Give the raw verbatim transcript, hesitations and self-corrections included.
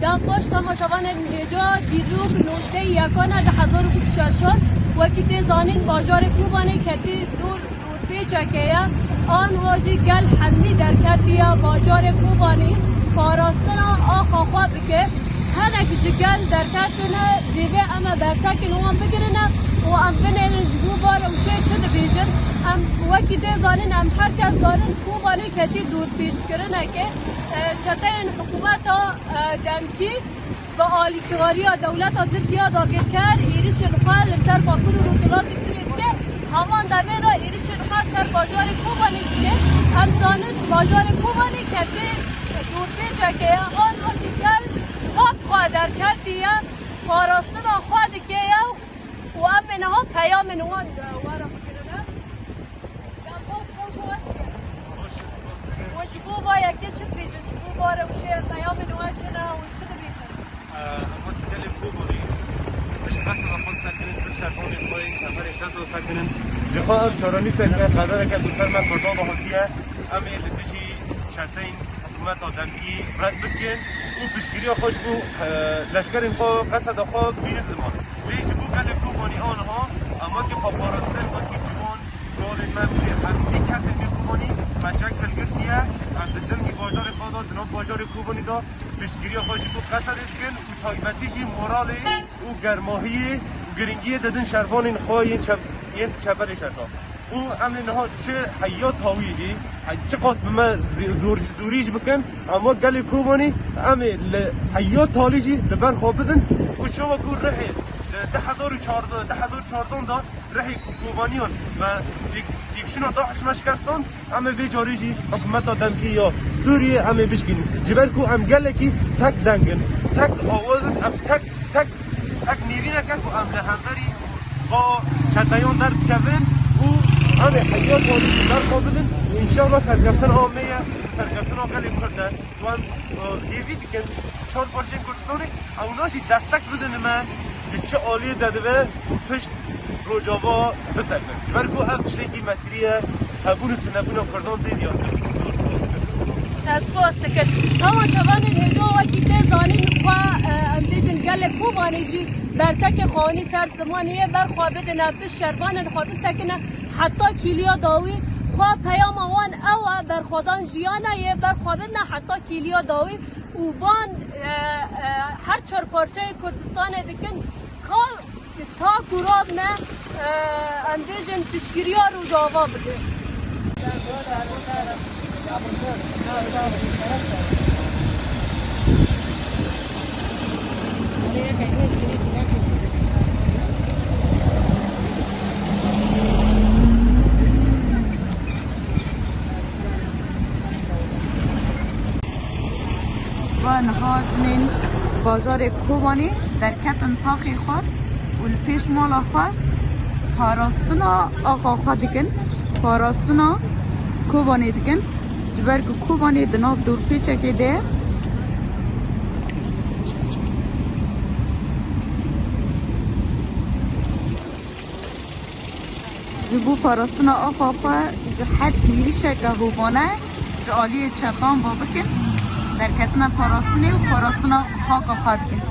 Dem baş temaşevanên hêja, dîrok nozdeh yekan e du hezar û bîst û şeş an. Wekî tê zanîn, bajarê Kobanê ketî dor, dorpêçeke ye. Anha jî gel hemî derketiye bajarê Kobanî parastina axa xwe bike. Hinek ji gel derketine, divê em ê bertekên wan bigirine û em binêrin ji bo bar û şê çi dibêjin. Em wekî tê zanîn, em her kes zanin Kobanê ketî dorpêçkirineke, e, çeteyên hikûmeta, e, demkî bi alîkariya dewleta Tirkiye dagirker êrişên xwe li ser Bakur û Rojhilatê Sûriyê dike. Heman demê de êrişên xwe ser bajarê Kobanê dike. Em zanin bajarê Kobanê ketê dorpêçeke ye. Anha jî gel xak xwe derketiye, parastina xwe dike ye û em ê niha peyamên wan, e, were bigirine. Dem baş, ew ji we çi ye? Baş, spas dikim. We ji bo va yekê çi dibêjin? Ji bo va rewşê peyamên we çi ne? Hûn çi dibêjin? Em wekî gelê Kobanî pişt qeseda xwe disekinin, pişt şervanê xwe yên çeperê şer disekinin. Ji xwe ev çarenîseke, qedereke ku ser me Kurdan de hatiye, em ê li dijî çeteyên hikûmeta demkî red bikin û piştgiriya xwe ji bo, e, leşkerên xwe, qeseda xwe bînin ziman. Lê ji bo gelê Kobanî aniha, em wekî xweparastin, wekî ciwan, Rolê me bûye hemî kesên wê Kobanî me çek hilgirtiye, em di dengî bajarê xwe de, di nav bajarê Kobanî de piştgiriya xwe ji bo Qesedê dikin û taybetî jî moralê û germahiyê û giringiyê didin şervanên xwe yên çev-, yên di çeperê şer de. Û em ê niha çi heya tawî jî, hey, çiqas bi me zî-, zor-, zorî jî bikin, em wek gelê Kobanî em ê li heya talî jî li ber xwe bidin û çawa ku rihê li du hezar û çardeh, du hezar û çardeh de rihê Kobaniyan me têk-, têkşîna DAIŞ me şikestan, em ê vê carê jî hikûmeta demkî ya Sûriyê em ê bişkînin. Ji ber ku em gelekî tek deng in, tek awaz in, em tek, tek, tek nêrîneke ku em li hemberî va çeteyan derdikevin û em ê heya talî ji ber xwe bidin û înşallah serkeftina me ye, serkeftina gelê Kurd e. Wan, e, hêvî dikin ji çar parçeyên Kurdistanê, ewna jî destek bidin me, ji çi aliyê de dibe û pişt Rojava bisekin. Ji ber ku ev tiştekî mesirî ye, hebûn û tunebûna Kurdan tê diyar kirin. Te spas dikin. Temaşevanên hêja, wekî tê zanîn, xwe, e, em bêjin gelê Kobanê jî bertekê xwe anî ser zimanê yê, ber xwe bidine, pişt şervanên xwe bisekine heta kîliya dawî. Xwe peyama wan ew e, berxwedan jiyana yê, ber xwe bidine heta kîliya dawî. û ban, e, e, her çar parçeyê Kurdistanê dikin, ka, ta ku rabne, e, em bêjin piştgiriya Rojava bike. Va niha jinên bajarê Kobanê derketin taxê xwe û li pêş mala xwe parastina axa xwe dikin, parastina Kobanê dikin, ji ber ku Kobanê di nav dorpêçekê de ye. Ji bo parastina axa xwe ji her hêrişeke hovane ji aliyê çetan ve bikin, derketina parastinê û parastina xaka xwe dikin.